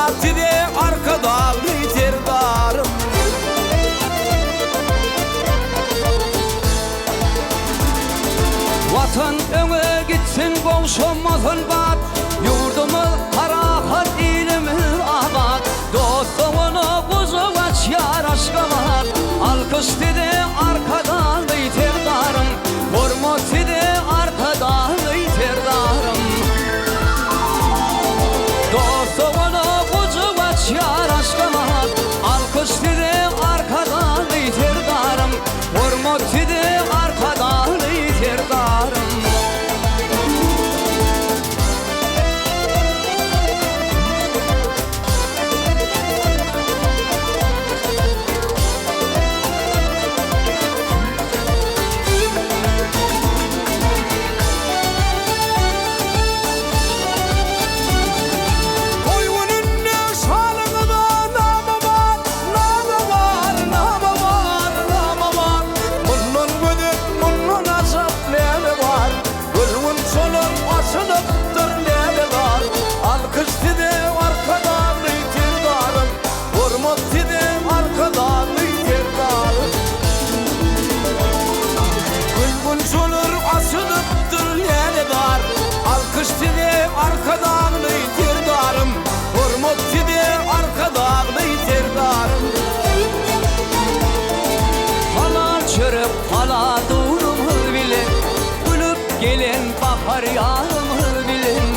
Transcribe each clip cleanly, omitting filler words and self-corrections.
Hormat size Arkadagly Serdarym. Watan öňe gitsin gowşamasyn bat, Ýurdumyz parahat ilimiz abat, Dost-dogana gujak açýar Aşgabat. Alkyş size Arkadagly Serdarym, Hormat size Arkadagly Serdarym. Dost-dogana gujak açýar Aşgabat, Alkyş size Arkadagly Serdarym. Hormat size Arkadagly Serdarym. Toý gününde şalyňyza nama bar, nama bar, nama bar, nama bar. Mundan gözel, mundan ajap näme bar? Gül-gunçalar açylypdyr lälezar. Alkyş size Arkadagly Serdarym, hormat size Arkadagly Serdarym. Gül-gunçalar açylypdyr lälezar. Alkyş size Arkadagly Serdarym, hormat size Arkadagly Serdarym. Halal çörek, halal unumyz bilen, Gülüp gelen bahar ýazymyz bilen.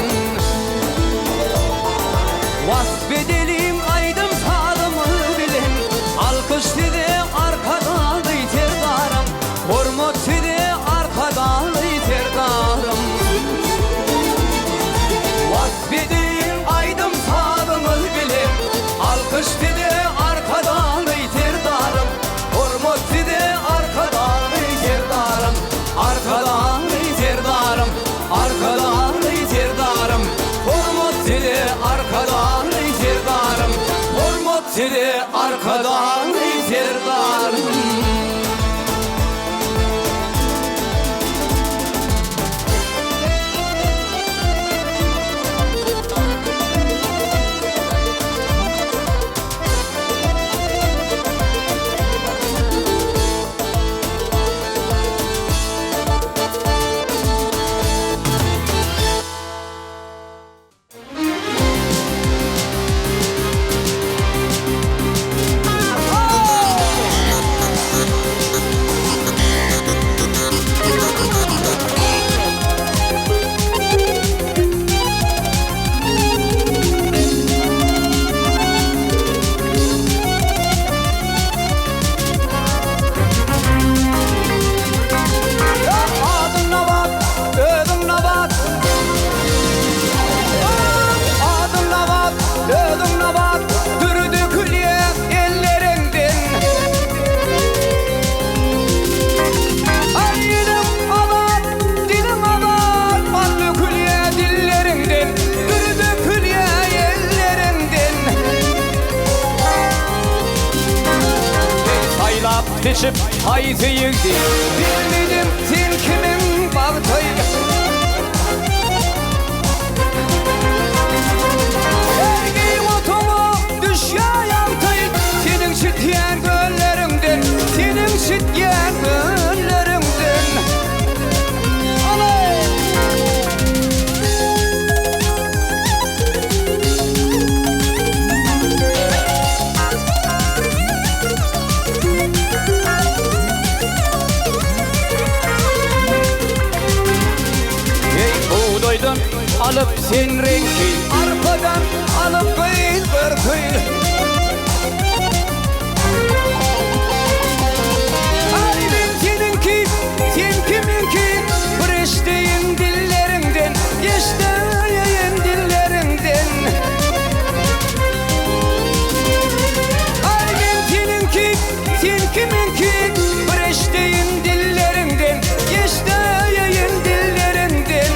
Wasp edelim aýdym-sazymyz bilen, Alkyş size Arkadagly Serdarym, Hormat size Arkadagly Serdarym. Wasp edeýin aýdym-sazymyz bilen, Alkyş size Arkadagly Serdarym, Hormat size Arkadagly Serdarym, Arkadagly Serdarym, Arkadagly Serdarym, Hormat size Arkadagly Serdarym, Hormat size Arkadagly Serdarym. Adyň Nabat, özüň Nabat. Adyň Nabat, özüň Nabat. Dür dökülýär elleriňden. Aý iliň azat, diliň azat. Bal dökülýär dilleriňden. Dür dökülýär elleriňden. Sen saýlap seçip haýsy ýigdi Bilmedim sen kimiň bagty Her otaga düşýär ýagty Seniň çitýän gölleriňden Seniň çitýän gölleriňden Alay! Eý, bugdaýdan alyp sen reňki, Arpadan alyp gyz görki. Aý, men seniňki, sen kimiňki, Bir eşdeýin dilleriňden, Eşdeýin dilleriňden. Aý, men seniňki, sen kimiňki, Bir eşdeýin dilleriňden, Eşdeýin dilleriňden.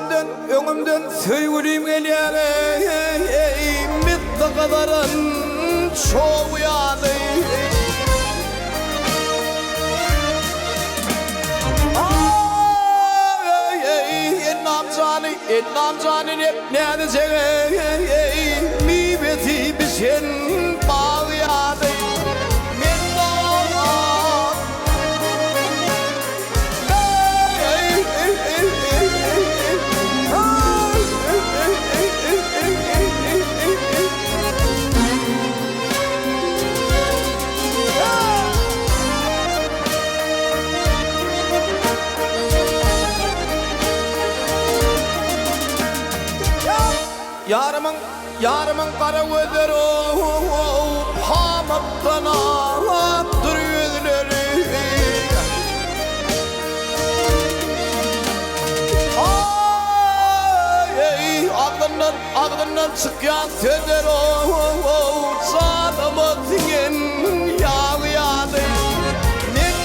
Öňümden, öňümden söýgülim gelýär eý, Misli gyzaran çog ýaly. Aý, ennam jany, ennam jany nep näzijek eý, Miwesi bişen bag ýaly. Men Ýarymyň, ýarymyň gara gözleri o-o-ow, Pamykdan akdyr ýüzleri. Aý-eý, agzyndan, agzyndan çykýan sözler o-o-ow, Janyma siňen ýag ýaly. Men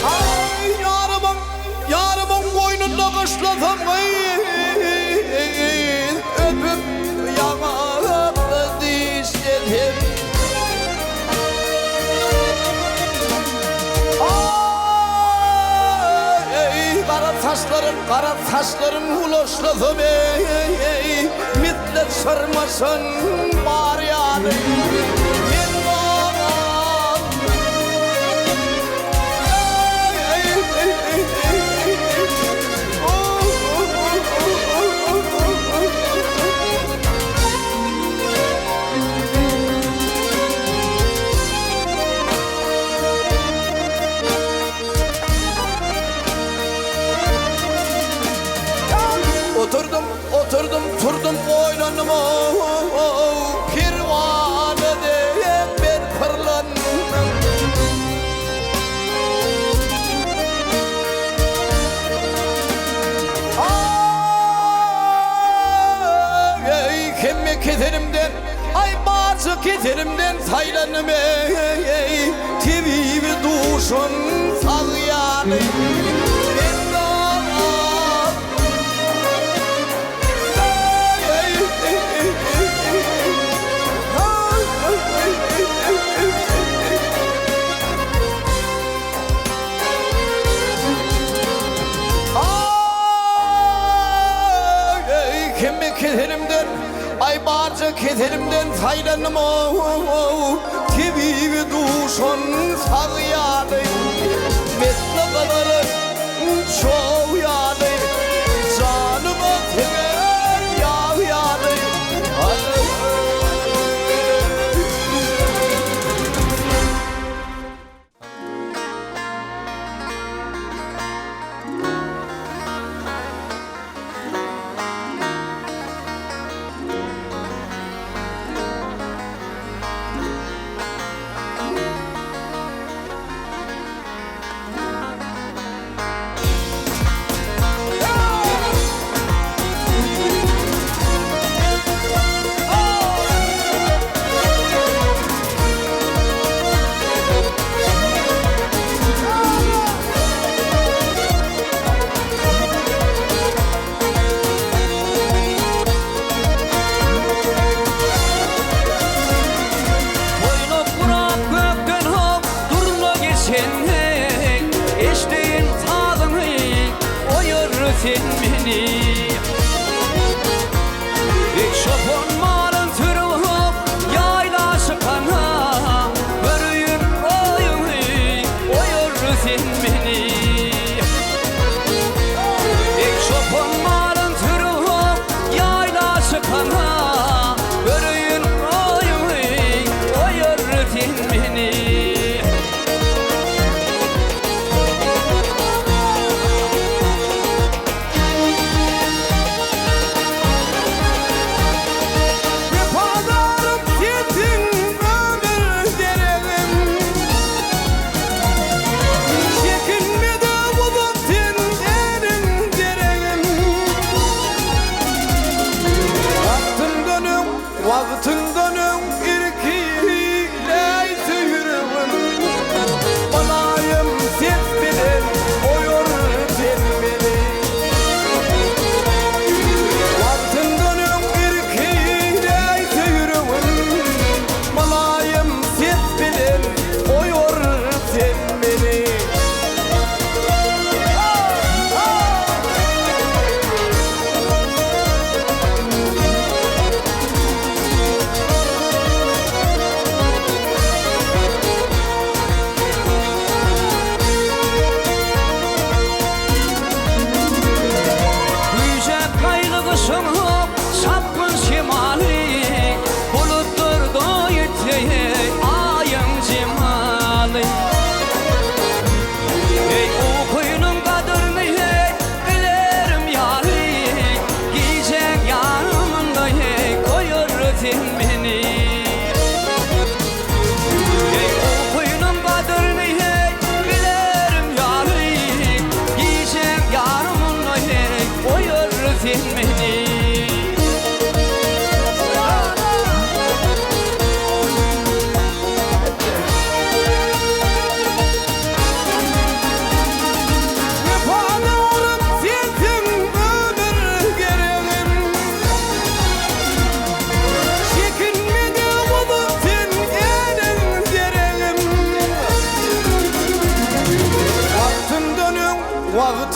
Aý, ýarymyň, ýarymyň goýnunda gyşlasam gyz, öpüp ýaňagyny dişlesem. Aý, gara saçlaryn, gara saçlaryn ulaşlasam eý, misli çyrmaşan bar ýaly. Men Oturdum, oturdum, turdum, oýlandym, o-o-o, Perwana dek men pyrlandym. Aý, hemme keselimden, aý, barça keselimden saýlandym, eý, Tebibi duşan sag ýaly. Aý, hemme keselimden, aý, barja keselimden saýlandym-ow, Tebibi duşan sag ýaly, Mesli gyzylyň çog ýaly, Janyma siňen ýag ýaly. Toýnak gurap gökden hop durna geçende, Eşdeýin sazyňy, oýar sen meni. Eý çopan malyn sürüp hop ýaýla çykanda, Göreýin oýuňy, oýar sen meni. Eý çopan malyn sürüp hop ýaýla çykanda.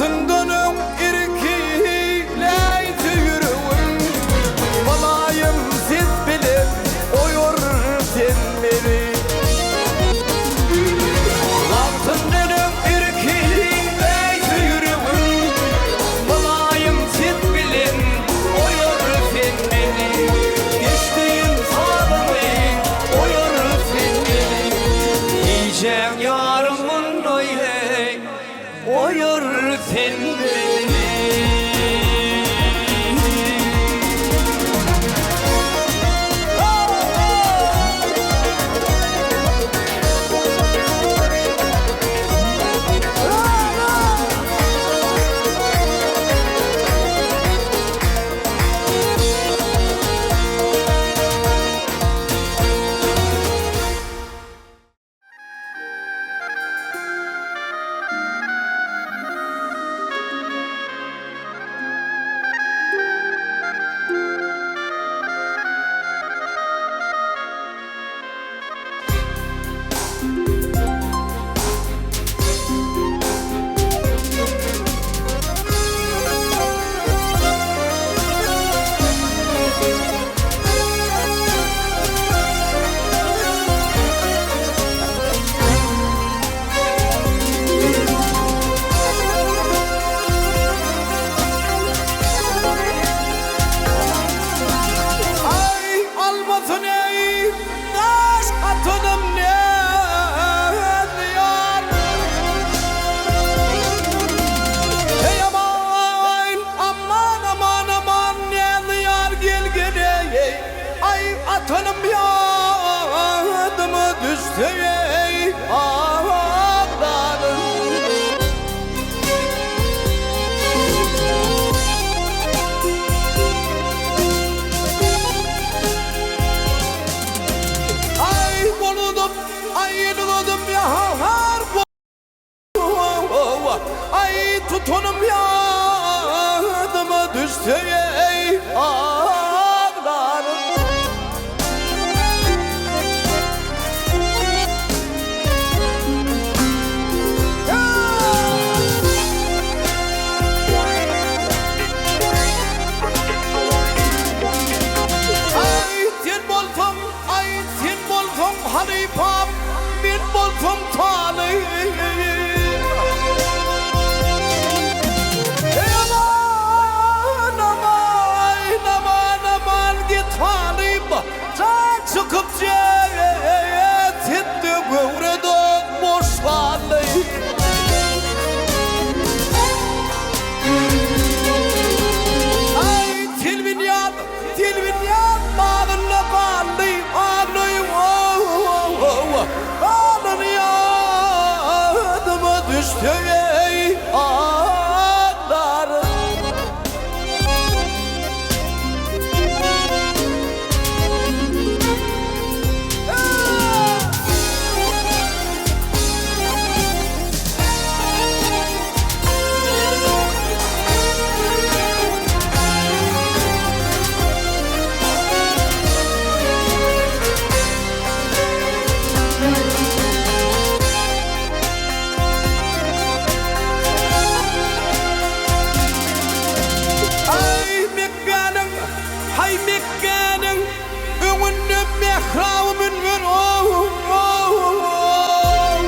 Wagtyndan öň irkiläýse ýüregim, Mylaýym ses bilen oýar sen meni. Wagtyndan öň irkiläýse ýüregim, Mylaýym ses bilen oýar sen meni. Geçdiğim sazyňy oýar sen meni. Gijäň ýarymyn oý-heý, oýar sen meni. Aý almasyn eý daş hatynym näzli ýar. Eý aman aman aman aman näzli ýar gel gel eý. Aý atanym ýadyma düşse eý aglaryn. Aý boludym, aý ýylgydym ýahar Aý tutanym ýadyma düşse eý aglaryn. Aý sen bolsaň, aý sen bolsaň halypam, men bolsam talyp. Eý aman, aman, aman, aman git halyp, jan çykyp jet etdi göwre dok boş galdy. Aý telwinýan, telwinýan bagynda galdy, aglaýyn ow, galan ýadyma düşse eý aglaryn. Aý Mekgäniň, haý Mekgäniň öňünde mähraby münber ow, ow, ow.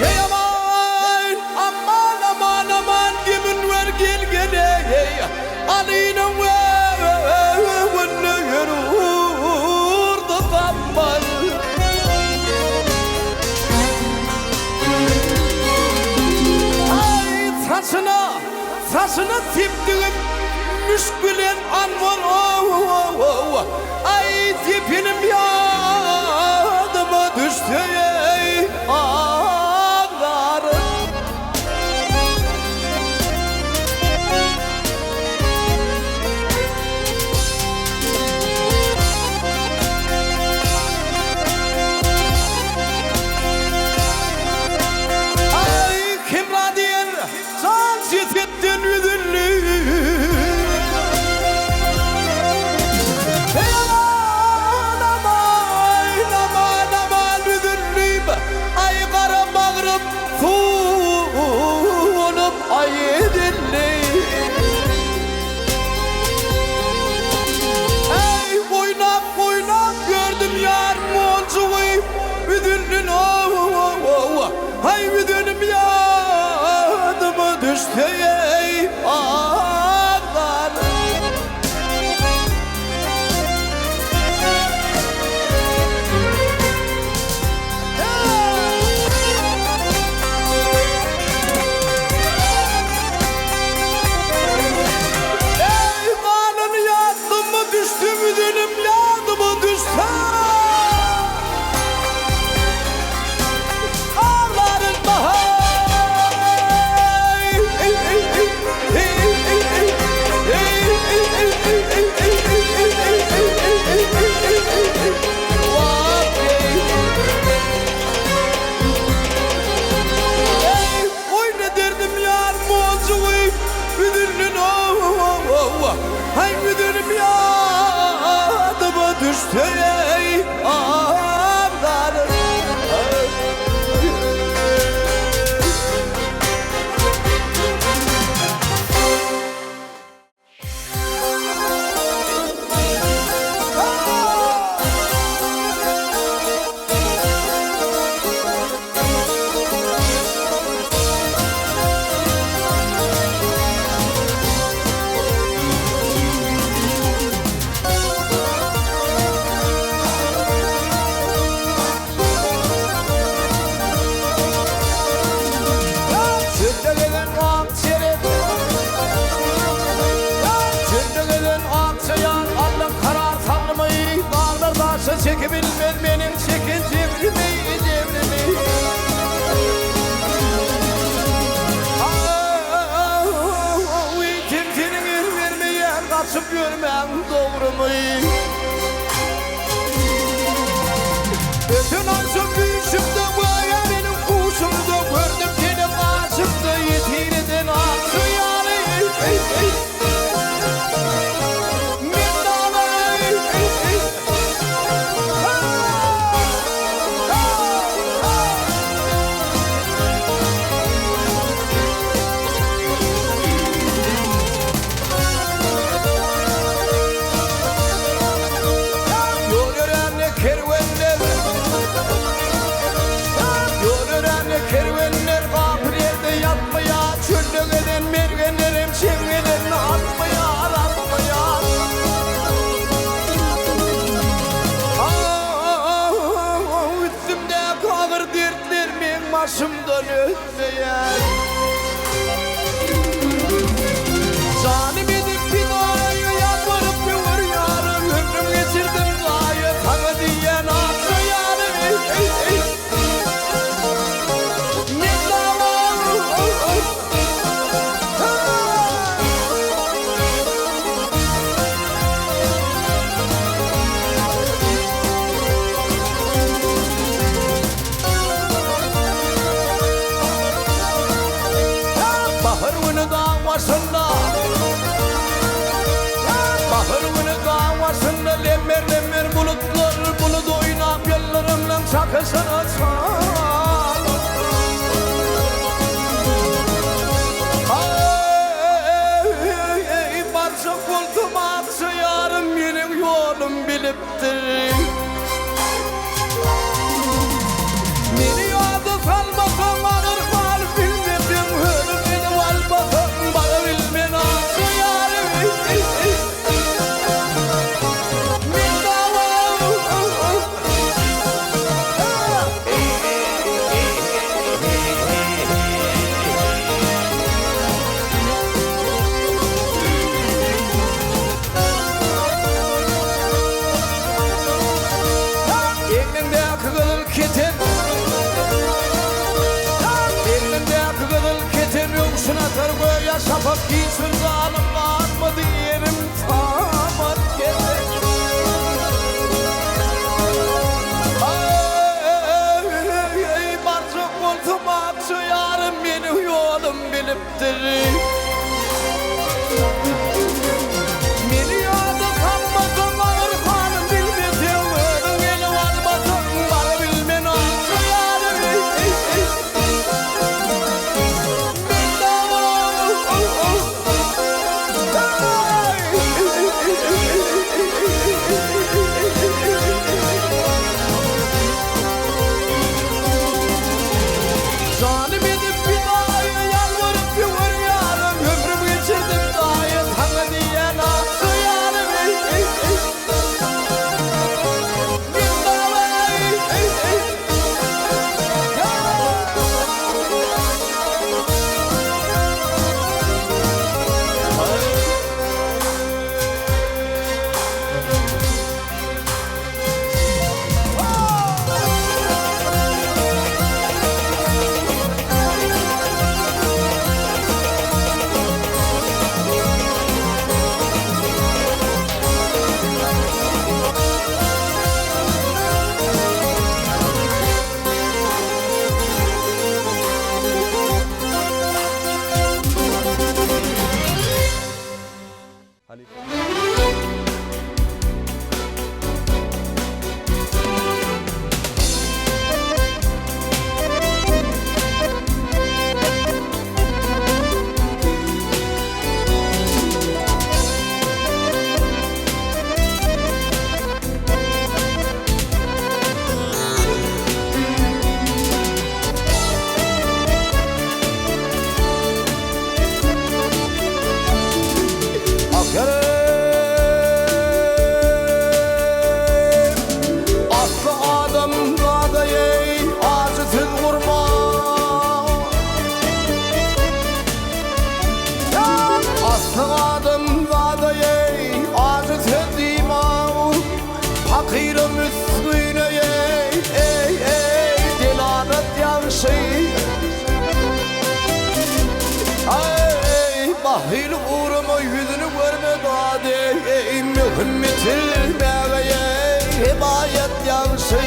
Eý aman, aman, aman, aman gemünwer gel gel eý, Alynyň öňünde ýer urdy gammal. Aý saçyna, saçyna sepdigim müşk bilen anwar ow, ow, ow. Aý sepenim ýadyma düşse eý aglaryn. Aý Hemra diýen jan jesetden üzüldi. Eý aman, aman. düşse ey ağlar. Ey ganyn ýadyma düşse güzelim ýadyma düşse. Ağlaryn bahay. Ey, oý ne derdim ýar monjugy üzüldin ow Haý güzelim ýadyma düşse ey ağlar. Çölde gezen ak çerek, Çölde gezen ak çaýan, Allan karar salmaý, Daglar daşa çekibilmez meniň çeken jebrimi, jebrimi. Kim seniň el bermeýän, gaçyp ýörmäň dogrumy. Öten agşam düýşümde göýä meniň huşumda gördüm seni garşymda ýesir eden ak ýaly. Men dalaý. Ýol ýörände kerwenler, Ýol ýörände kerwenler gapyl ýerde ýatmaýar, Çölde gezen mergenlerem çeňňelerini atmaýar, atmaýar. Ah, üstümdäki agyr dertler meň başymdan ötmeýär. Janym edip pidaýa ýalbaryp ýörýärin, Ömrüm geçirdim zaýa saňa diýýän akja ýary. Men dama. Bahar güni dag başynda, Bahar güni dag başynda lemmer-lemmer bulutlar bulut oýnap ýyldyrymlaň çakyşyna çal. Aý, barjak bolsam akja ýarym meniň ýolum bilipdir. Meni ýada salmasaň agyr hal bilmeseň, Ölüm edip almasaň bara bilmen akja ýarym. Men dawa. Egniňdäki gyzyl keten, Egniňdäki gyzyl keten öwşün atar göýä şapak, Hiç bir zalym galmady ýerim samat keten. Aý, barjak bolsam akja ýarym meniň ýolum bilipdir. Meni ýada salmasaň agyr halym bilmeseň, Özüň gelip almasaň bara bilmen akja ýarym. Men dawa. Janym edip pidaýa ýalbaryp ýörýärin, Nahili ugrama ýüzüni görme dady Eý möhüm bitirmäge eý hemaýat ýagşy.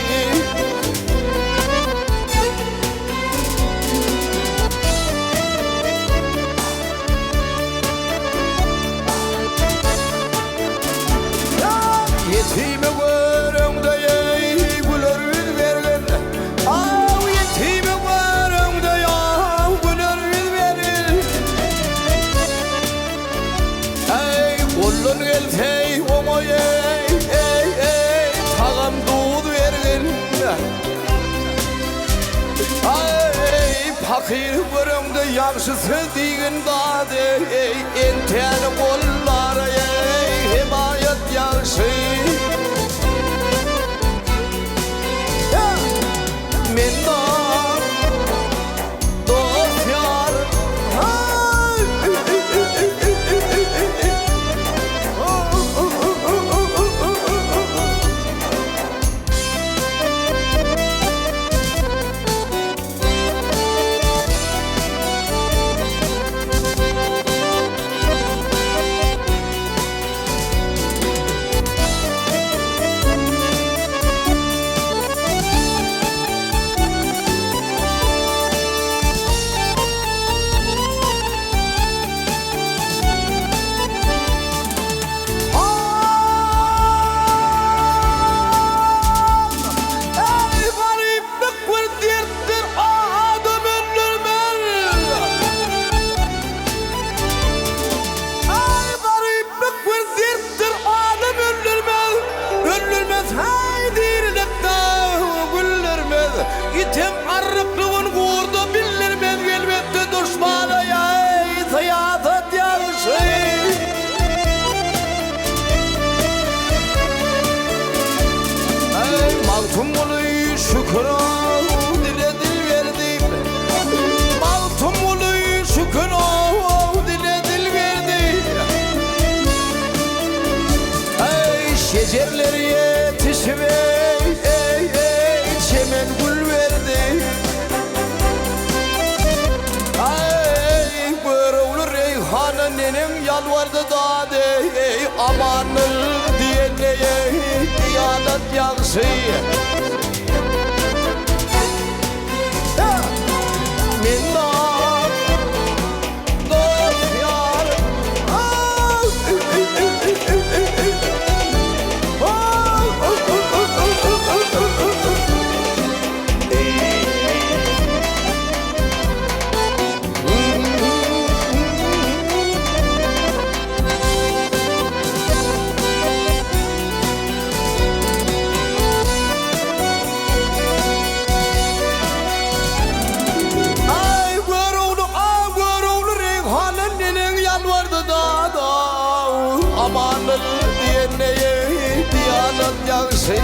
Ýetime göreňde eý güler ýüz bergin Aw ýetime göreňde ýaw güler ýüz bergin Eý goldan gelse eý oňa eý eý eý tagam duz bergin Aý pakyr göreňde ýagşy söz diýgin dady eý entäni gollara eý hemaýat ýagşy. Men bar dost ýar. Eý garyplyk bir dertdir adam öldürmez. Eý garyplyk bir dertdir adam öldürmez. Öldürmez heý dirilikde güldürmez. Item arryklygyn gurda bildirmez elbetde duşmana ýaý syýasat ýagşy. Eý, Magtymguly, şükür-ow, dile dil berdi. Magtymguly, şükür-ow, dile dil berdi. Eý, şejerler ýetişip, eý, eý, eý, çemen gül berdi. Eý, Görogly Reýhana neneň ýalbardy dady, eý, amanyl diýende, eý, diýanat ýagşy. Men bar, dost ýar. Aý Görogly, a Görogly Reýhana neneň ýalbardy dada, Amandyr diýende eý, diýanat ýagşy.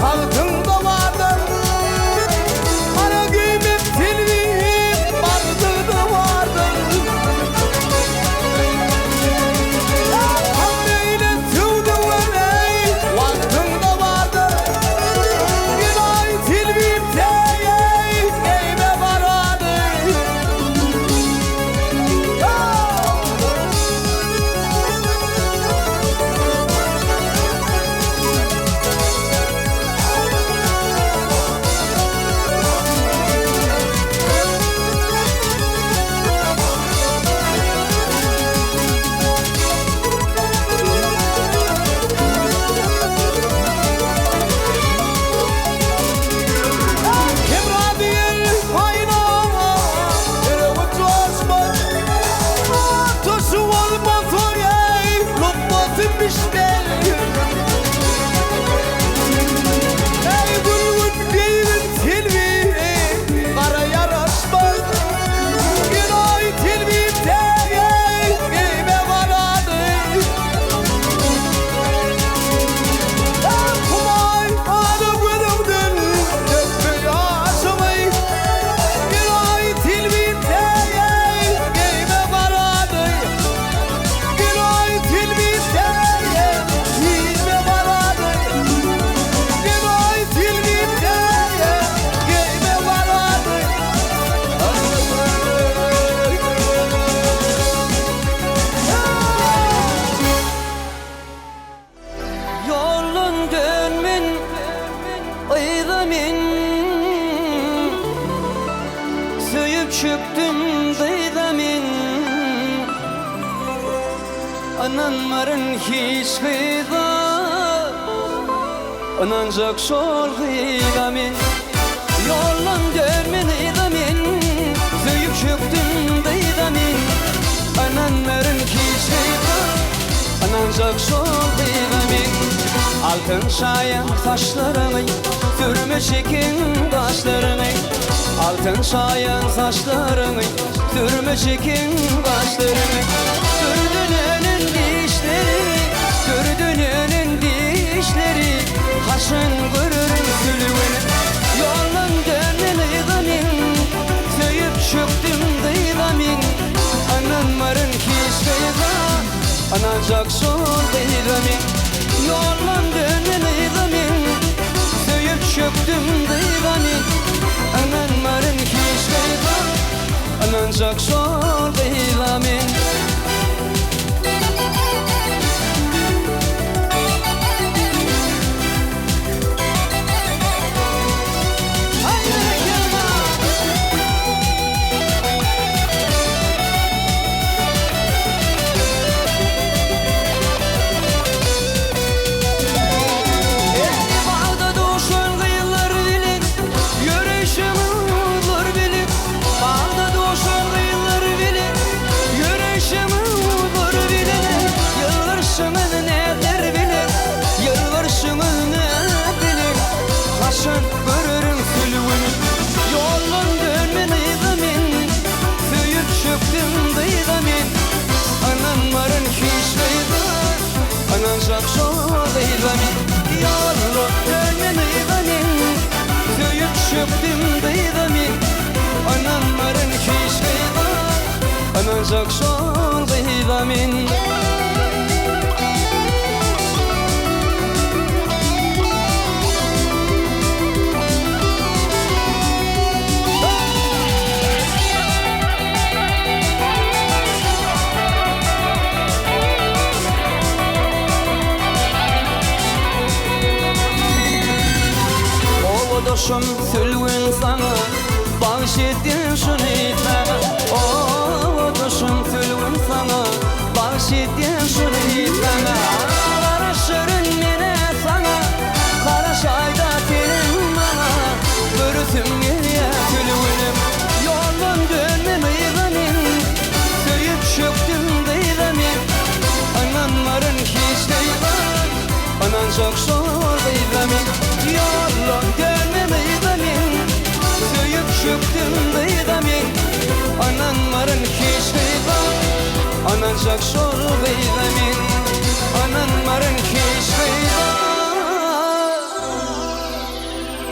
Tagtyňda bardyr. Gara geýmip telbim bardygy-da bardyr. Hemme ile söwdügem-eý, wagtyňda bardyr. Gedaý telbim teý-eý, geýme garany. Hemra diýen paýnama, ýüregi joşmaz. Ataşy bolmasa, eý, lukmasy bişmez. Eý, gülgün geýgin telbi, gara ýaraşmaz. Gedaý telbim täý, eý, geýme garany. Humaý ala gözüňden dökme ýaşyňy. Gedaý telbim täý, eý, geýme garany. Gedaý telbim täý, eý, geýme garany. Gedaý telbim täý, eý, geýme garany. Ýoldan dönmen, yza men Söýüp çökdüm dyza men Ynanmaryn hiç gyza Ynanjak şol gyza men Ýoldan dönmen, yza men Söýüp çökdüm dyza men Ynanmaryn hiç gyza Ynanjak şol gyza men Altyn şaýan saçlaryňy Sürme çeken gaşlaryňy Altyn şaýan saçlaryňy Sürme çeken gaşlaryňy Dürdüneniň dişleri Dürdüneniň dişleri Haçan görerin sülügini Ýoldan dönmen yza men Söýüp çökdüm dyza men Ynanmaryn hiç gyza Ynanjak şol gyza men Ýoldan dönmen yza men Söýüp çökdüm dyza men Ynanmaryn hiç gyza Ynanjak şol gyza men. Haý berekella! Indi bagda duşan gyzlar bilen Ýöreýşim uzlar bilen Bagda duşan gyzlar bilen Ýöreýşim uzlar bilen Ýylgyrşyňyz nätler bilen Ýylgyrşyňyz nätler bilen Haçan görerin sülgüni Ýoldan dönmen yza men Söýüp çökdüm dyza men Ynanmaryn hiç gyza Ynanjak şol gyza men Ýoldan dönmen yza men Söýüp çökdüm dyza men Ynanmaryn hiç gyza Ynanjak şol gyza men. Obadaşym Sülgün saňa Bagyş etdim şuny saňa Obadaşym Sülgün saňa Bagyş etdim şuny saňa Garaşaryn menä saňa Garaşaýda senem maňa Göresim gelýä Sülgünim Ýoldan dönmen yza men Söýüp çökdüm dyza men Ynanmaryn hiç gyza Ynanjak şol gyza men Ýoldan dönmen yza men Söýüp çökdüm dyza men Ynanmaryn hiç gyza Ynanjak şol gyza men Ynanmaryn hiç gyza.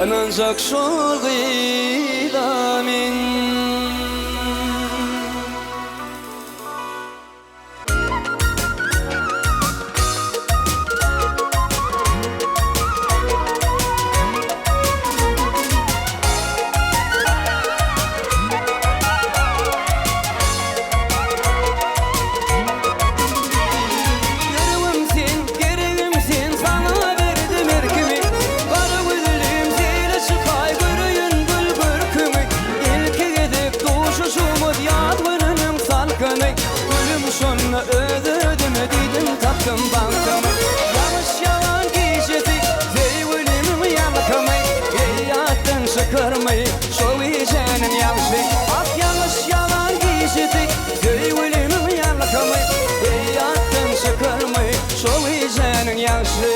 Ynanjak şol gyza men. Ýüregim sen, geregim sen, saňa berdim erkimi. Gara gözlim seýle çykaý, göreýin gül görküňi. Ilki gezek duşuşumyz ýaz gününiň salkyny. Gülüm şonda öz-özüme diýdim tapdym bagtymy. Ýagyş ýagan gijesi söýgülimiň ýalkymy. Eý ýatdan çykarmy şo gijäniň ýagşy. Ah ýagyş ýagan gijesi söýgülimiň ýalkymy. Eý ýatdan çykarmy şo gijäniň ýagşy.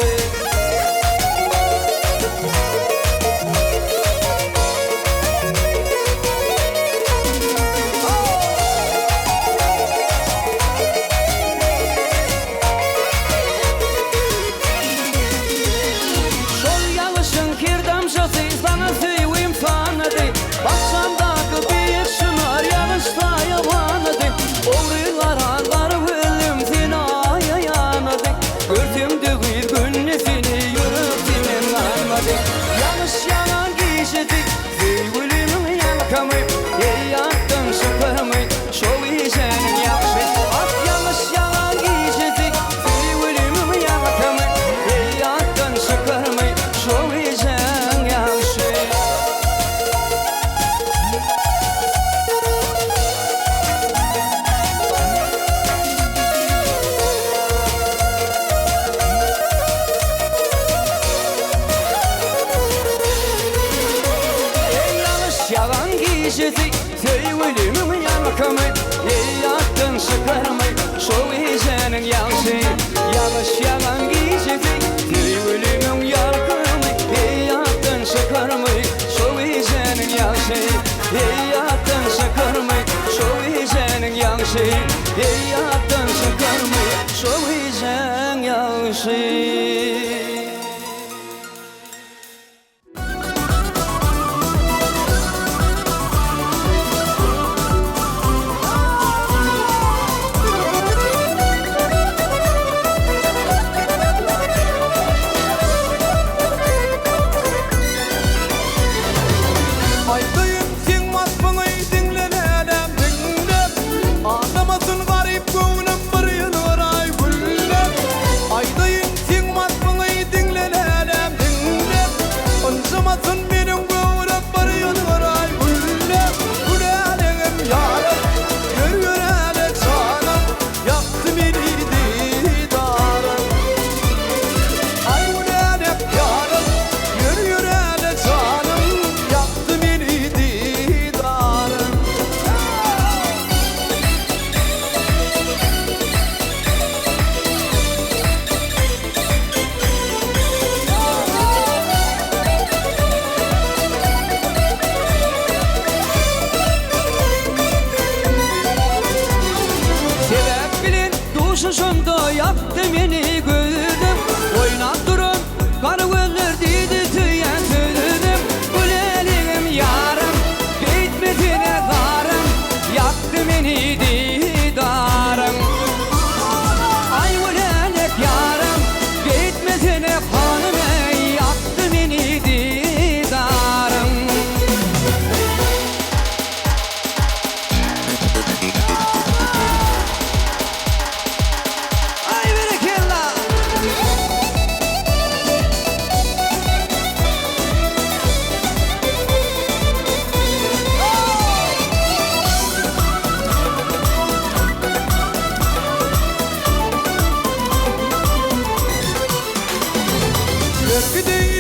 Şol ýagyşyň her damjasy saňa söýgim sanady. Bakjamdaky beýik çynar ýagyş saýawanady. Ogry garan gara gözlim seni aýa ýanady. Görsem-de gyz günde seni ýürek senden galmady. Ýagyş ýagan gijedi söýgülimiň ýalkamy. Eý ýatdan çykarmy şo gijäniň ýagşy. Ah ýagyş ýagan gijedi söýgülimiň ýalkamy. Eý ýatdan çykarmy şo gijäň ýagşy. Eý ýagyş ýagan gijesi söýgülimiň ýalkymy. Eý ýatdan çykarmy şo gijäniň ýagşy. Ýagyş ýagan gijesi söýgülimiň ýalkymy. Eý ýatdan çykarmy şo gijäniň ýagşy. Eý ýatdan çykarmy şo gijäniň ýagşy. Eý ýatdan çykarmy şo gijäň ýagşy. Aýdaýyn seň waspyňy diňle läläm diňle Anlamasyn garyp göwnüm bir ýylgyraý gülle Aýdaýyn seň waspyňy diňle läläm diňle Ynjamasyn meniň göwrem bir ýylgyraý gülle Gülälegim ýarym ýör ýöräle janym Ýakdy meni didarym Aý gülälek ýarym ýör ýöräle janym Ýakdy meni didarym. Sebäp bilen duşuşamda ýakdy meni gözüm. Oýnap duran gara gözler diýdi söýýän sözüm. Güläligim ýarym, beýtmesene zarym, Ýakdy meni didaryň. Aý gülälek ýarym, beýtmesene hanym eý, Ýakdy meni didaryň. Aý berekella! Görki deý.